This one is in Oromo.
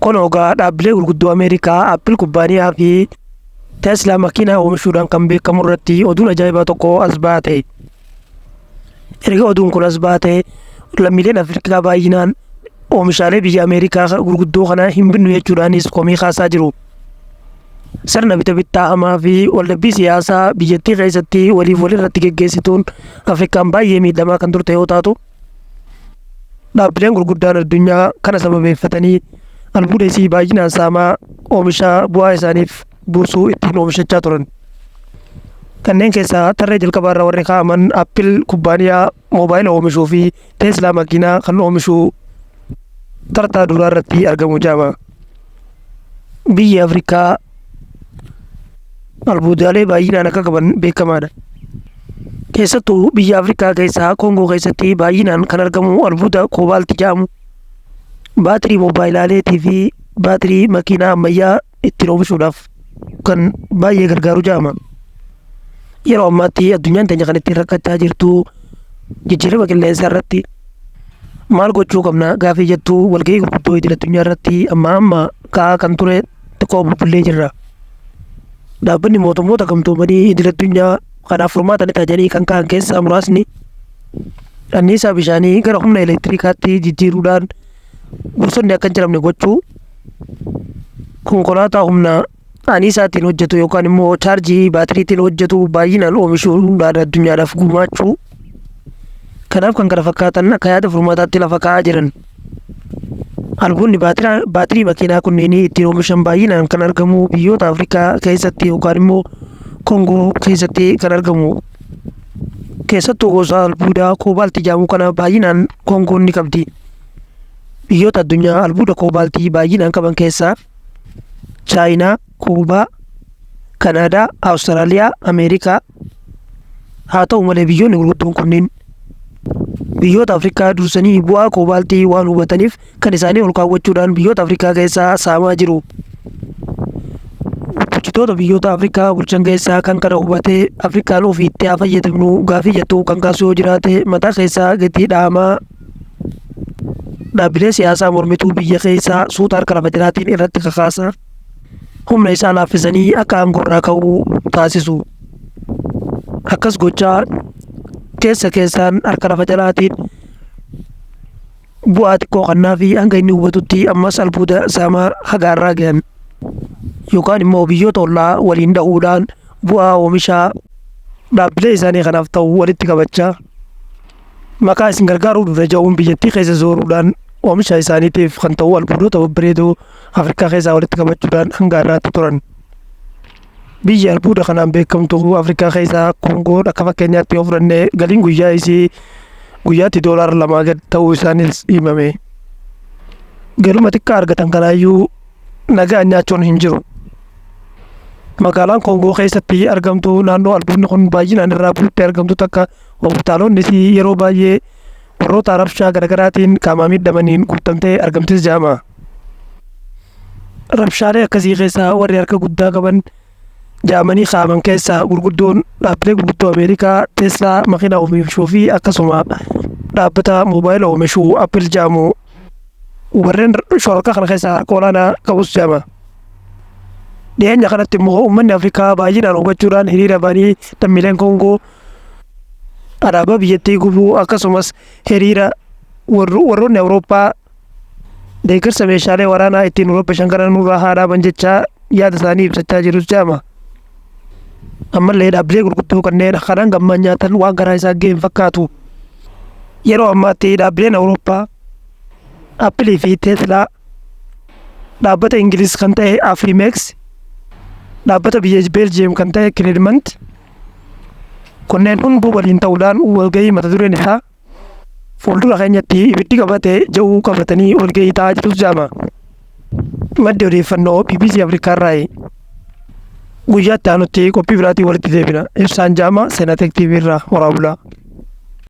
Kun ogaa dhaabbilee gurguddoo Ameerikaa Apple kubbaaniyaa fi Tesla makiinaa oomishuudhaan kan beekamu irratti oduun ajaa'ibaa tokko as baate. Erga oduun kun as baate, lammiileen Afrikaa baay'inaan oomishaalee biyya Ameerikaa gurguddoo kana hin binnu jechuudhaanis komii kaasaa jiru. Sirna bita bittaa hamaa fi waldhabbii siyaasaa biyyattii keessatti waliif walirratti geggeessituun Afrikaan baay'ee miidhamaa kan turte yoo taatu, dhaabbileen gurguddaan addunyaa kana sababeeffatanii albuuda isii baay'inaan saamaa oomisha bu'aa isaaniif buusuu ittiin oomishachaa turan. Kanneen keessaa tarree jalqabaa irra warri kaa'aman Apple kubbaaniyaa moobaayila oomishuu fi Tesla makiinaa kan oomishu tartaa duraa irratti argamu jedhama. Biyyi Afrikaa albuudaalee baay'inaan akka qaban beekamaadha. Keessattuu biyya Afrikaa keessaa Koongoo keessatti baay'inaan kan argamu albuuda koobaalti jedhamu baatirii moobaayilaaleetii fi baatirii makiinaa ammayyaa ittiin oomishuudhaaf kan baay'ee gargaaru jedhama. Yeroo ammaatti addunyaan teenya kan ittiin rakkachaa jirtu jijjiirama qilleensaa irratti maal gochuu qabna gaafii jettu walgahii gurguddoo idil addunyaa irratti amma amma ka'aa kan ture xiqqoo bubbullee jirra. Dhaabbanni mootummoota gamtoomanii idil addunyaa kanaaf furmaata ni ta'a jedhanii kan ka'an keessaa muraasni anniisaa bishaanii gara humna elektiriikaatti jijjiiruudhaan bosonni akka hin ciramne gochuu, konkolaataa humna anniisaatiin hojjetu yookaan immoo chaarjii baatiriitiin hojjetu baay'inaan oomishuudhaan addunyaadhaaf gumaachuu, kanaaf kan kana fakkaatan akka yaada furmaataatti lafa kaa'aa jiran. Albuudni baatirii makiinaa kunneen ittiin oomishan baay'inaan kan argamu biyyoota Afrikaa keessatti yookaan immoo Koongoo keessatti kan argamu. Keessattuu gosa albuudaa koobaaltii jedhamu kana baay'inaan Koongoon ni qabdi. Biyyoota addunyaa albuuda koobaaltii baay'inaan qaban keessaa Chaayinaa, Kuubaa, Kanaadaa, Awustiraaliyaa, Ameerikaa. Haa ta'u malee, biyyoonni gurguddoon kunneen biyyoota Afrikaa dursanii bu'aa koobaaltii waan hubataniif kan isaanii ol kaawwachuudhaan biyyoota Afrikaa keessaa saamaa jiru. Bulchitoota biyyoota Afrikaa bulchan keessaa kan kana hubatee Afrikaan ofiitti haa fayyadamnu gaafii jettu kan kaasu yoo jiraate, mataa keessaa gadi dhaamaa dhaabbilee siyaasaa mormituu biyya keessaa suuta harka lafa jalaatiin irratti kakaasa, humna isaa laaffisanii akka aangoo irraa ka'uu taasisu. Akkas gochaa keessa keessaan harka lafa jalaatiin bu'aa xiqqoo kannaa fi hanga inni hubatutti ammas albuuda saamaa haga irraa gahan, yookaan immoo biyyoota ollaa waliin dhahuudhaan bu'aa oomishaa dhaabbilee isaanii kanaaf ta'u walitti qabachaa, maqaa isin gargaaruu dhufne jedhuun biyyattii keessa zooruudhaan oomisha isaaniitiif kan ta'u albuudota babbareedoo Afrikaa keessaa walitti qabachuudhaan hanga har'aatti turan. Biyyi albuuda kanaan beekamtu Afrikaa keessaa Koongoon akka fakkeenyaatti yoo fudhanne, galiin guyyaa isii guyyaatti $2 gad ta'uu isaanis himame. Galuma xiqqaa argatan kanaayyuu nagaan nyaachuun hin jiru. Magaalaan Koongoo keessatti argamtu, naannoo albuudni kun baay'inaan irraa buutti argamtu takka, hospitaalonni isii yeroo baay'ee warroota rabshaa garaagaraatiin qaamaa miidhamaniin guutamtee argamtis jedhama. Rabshaalee akkasii keessaa warri harka guddaa qaban jedhamanii kaa'aman keessaa gurguddoon dhaabbilee gurguddoo Ameerikaa Tesla makiinaa oomishuu fi akkasuma dhaabbata moobaayila oomishuu Apple jedhamu warreen shororkaa kana keessaa harka olaanaa qabus jedhama. Dhiyeenya kanatti immoo uummanni Afrikaa baay'inaan hubachuudhaan hiriira ba'anii lammiileen Koongoo alaabaa biyyattii gubuu, akkasumas hiriira warroonni Awurooppaa deeggarsa meeshaalee waraanaa ittiin Awurooppaa kana nurraa haa dhaaban jechaa yaada isaanii ibsachaa jirus jedhama. Ammallee dhaabbilee gurguddoo kanneen kanaan gammaan nyaatan waan garaa isaa ga'e hin fakkaatu. Yeroo ammaatti dhaabbileen Awurooppaa Appilii fi Teeslaa, dhaabbata Ingiliz kan ta'e Afrimex, dhaabbata biyya Beeljiyeem kan ta'e Kiredmant, kunneen hunduu waliin ta'uudhaan walgahii mata dureen isaa "Fuuldura keenyatti ibiddi qabate" jedhu qabatanii walgahii taa'aa jirus jedhama. Maddi odeeffannoo BBC Afrikaa irraayi. Guyyaa itti aanutti qophii biraatiin walitti deebina. Ibsaan Jaama Seenateek TV irraa horaa bulaa.